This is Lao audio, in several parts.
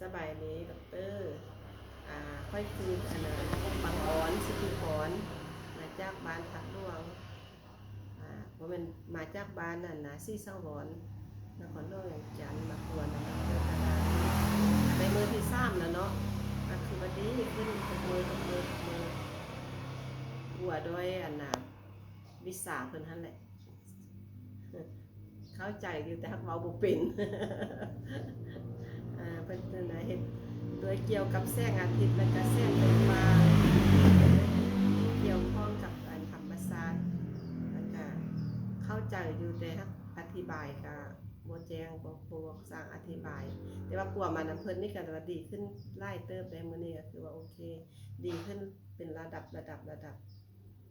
ສະບາຍດີ ດອກເຕີ. ອາ ຂ້ອຍຊື່ ອັນນ່າ ບັງອອນ ສິດທິພອນ ມາຈາກບ້ານທາດຫຼວງ. ອາ ບໍ່ແມ່ນ ມາຈາກບ້ານ ອັນນ່າ ສີສັງວອນ ນະຄອນຫຼວງວຽງຈັນ ມາປົວນຳດອກເຕີ ໄດ້ມື້ທີສາມແລ້ວເນາະ. ກໍຄືວ່າດີຂຶ້ນທຸກມື້ ທຸກມື້ ທຸກມື້ ປົວໂດຍ ອັນນ່າ ວິຊາເພິ່ນຫັ້ນແຫຼະ. ເຂົ້າໃຈຢູ່ ແຕ່ຫາກເວົ້າບໍ່ເປັນ. ເອີ ເພິ່ນ ເພິ່ນນະເຮັດໂດຍກ່ຽວກັບແສງອາທິດ ແລ້ວກະແສງໄຟຟ້າ ກ່ຽວຂ້ອງກັບອັນທຳມະຊາດ ແລ້ວກະເຂົ້າໃຈຢູ່ ແຕ່ຫາກອະທິບາຍກະບໍ່ແຈ້ງ ບໍ່ ບໍ່ສາມາດອະທິບາຍ. ແຕ່ວ່າປົວມານຳເພິ່ນນີ້ກະວ່າດີຂຶ້ນຫຼາຍເຕີບແລ້ວ. ມື້ນີ້ກະຄືວ່າໂອເຄ ດີຂຶ້ນເປັນລະດັບ ລະດັບ ລະດັບ.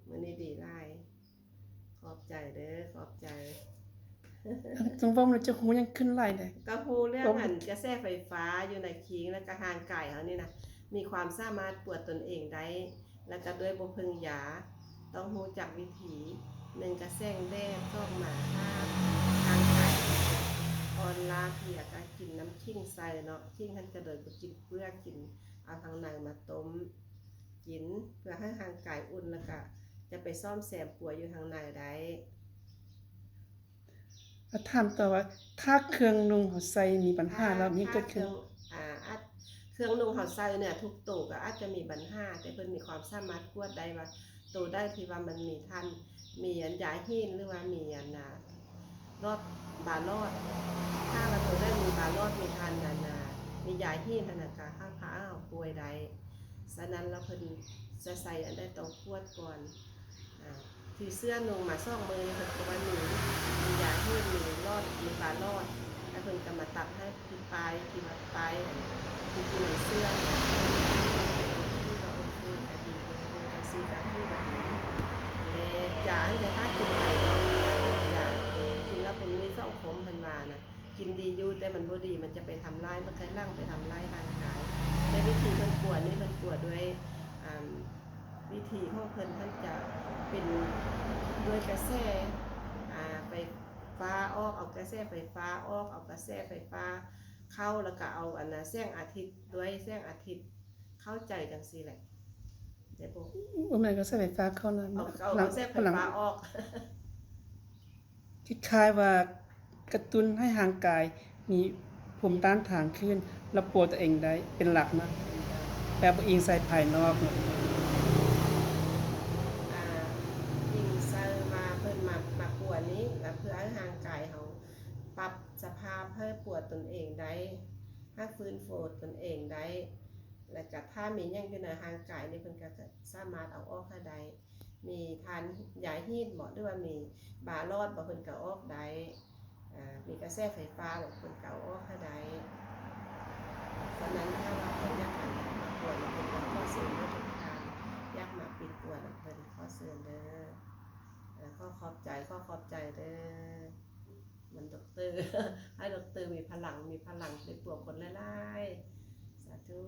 ມື້ນີ້ດີຫຼາຍ. ຂອບໃຈເດີ ຂອບໃຈ. ຈັ່ງເວົ້າແລ້ວຈະຮູ້ຫຍັງຂຶ້ນຫຼາຍເດ? ກໍຮູ້ເລື່ອງອັນກະແສໄຟຟ້າຢູ່ໃນຄີງ ແລ້ວກະຮ່າງກາຍເຮົານີ້ນະ ມີຄວາມສາມາດປົວຕົນເອງໄດ້ ແລ້ວກະໂດຍບໍ່ເພິ່ງຢາ. ຕ້ອງຮູ້ຈັກວິທີ ໜຶ່ງກະແສງແດດສ່ອງມາຫາຮ່າງກາຍອ່ອນລ້າເພຍ ກະກິນນ້ຳຂີງໃສ່ເນາະ. ຂີງຫັ້ນກະໂດຍບໍ່ກິນເປືອກ ກິນເອົາທາງໃນມາຕົ້ມ ກິນ ເພື່ອໃຫ້ຮ່າງກາຍອຸ່ນ ແລ້ວກະຈະໄປສ້ອມແຊມປົວຢູ່ທາງໃນໄດ້. ແລ້ວຖາມຕໍ່ວ່າ ຖ້າເຄື່ອງນຸ່ງເຮົາໃສ່ມີບັນຫາແລ້ວ ມີເກີດຂຶ້ນ? ອາ ອາດ ເຄື່ອງນຸ່ງເຮົາໃສ່ເນຍ ທຸກໂຕກໍອາດຈະມີບັນຫາ ແຕ່ເພິ່ນມີຄວາມສາມາດກວດໄດ້ວ່າ ໂຕໃດທີ່ວ່າມັນມີທານ ມີອັນຢາຫີນ ຫຼືວ່າມີອັນນ່າ ຫຼອດ ບາຫຼອດ. ຖ້າວ່າໂຕໃດມີບາຫຼອດ ມີທານອັນນ່າ ມີຢາຫີນຫັ້ນນະ ກໍຫາກພາເຮົາປ່ວຍໄດ້. ສະນັ້ນແລ້ວເພິ່ນຈະໃສ່ອັນໃດຕ້ອງກວດກ່ອນ. ອາ ທີ່ເສື້ອນຸ່ງມາສອງມື້ນີ້ ເພິ່ນກໍວ່າມີ ມີຢາຫີນ ມີຫຼອດ ມີບາຫຼອດ ແລ້ວເພິ່ນກໍມາຕັດໃຫ້ທີ່ປາຍ ທີ່ວ່າປາຍ ທີ່ ທີ່ມັນເສື່ອມນະ ທີ່ວ່າໂອເຄ ກໍດີ ໂອເຄ ຈັ່ງຊີ້ກໍຄືວ່າດີ. ແລະ ຢາອັນໃດຖ້າກິນໄປເນາະ ຢາກິນແລ້ວເປັນມີສອງຄົມ ເພິ່ນວ່ານະ ກິນດີຢູ່ ແຕ່ມັນບໍ່ດີ ມັນຈະໄປທຳລາຍ ມັນໄຄຫຼັງໄປທຳລາຍຮ່າງກາຍ. ແຕ່ວິທີເພິ່ນປົວນີ້ ເພິ່ນປົວດ້ວຍ ອັນ ວິທີຂອງເພິ່ນຫັ້ນຈະເປັນດ້ວຍກະແສ ອາ ໄຟຟ້າອອກ ເອົາກະແສໄຟຟ້າອອກ ເອົາກະແສໄຟຟ້າເຂົ້າ ແລ້ວກະເອົາອັນນ່າ ແສງອາທິດ ດ້ວຍແສງອາທິດ ເຂົ້າໃຈຈັ່ງຊີ້ແຫຼະ. ແຕ່ບໍ່ ບໍ່ແມ່ນກະແສໄຟຟ້າເຂົ້ານະ ເອົາ ເອົາ ເອົາກະແສໄຟຟ້າອອກ. ຄ້າຍໆວ່າກະຕຸ້ນໃຫ້ຮ່າງກາຍມີພູມຕ້ານທານຂຶ້ນ ແລ້ວປົວຕົວເອງໄດ້ເປັນຫຼັກນະ ແບບບໍ່ອີງໃສ່ພາຍນອກນະ. ອາ ອີງໃສ່ວ່າເພິ່ນມາ ມາປົວນີ້ ແລ້ວເພື່ອໃຫ້ຮ່າງກາຍເຮົາປັບສະພາບໃຫ້ປົວຕົນເອງໄດ້ ໃຫ້ຟື້ນຟູຕົນເອງໄດ້ ແລ້ວກະຖ້າມີຫຍັງຢູ່ໃນຮ່າງກາຍນີ້ ເພິ່ນກະສາມາດເອົາອອກໃຫ້ໄດ້. ມີທານຢາຫີນບໍ ຫຼືວ່າມີບາຫຼອດບໍ ເພິ່ນກໍອອກໄດ້. ອາ ມີກະແສໄຟຟ້າບໍ ເພິ່ນກໍເອົາອອກໃຫ້ໄດ້. ສະນັ້ນ ຖ້າວ່າໃຜຢາກມາ ມາປົວນຳເພິ່ນ ກໍຂໍເຊີນເດີທຸກທ່ານ ຢາກມາປິ່ນປົວນຳເພິ່ນ ຂໍເຊີນເດີ. ອາ ຂໍຂອບໃຈ ຂໍຂອບໃຈເດີ. ມັນດັອກເຕີ ໃຫ້ດັອກເຕີມີພະລັງ ມີພະລັງໄປປົວຄົນຫຼາຍໆ. ສາທຸ.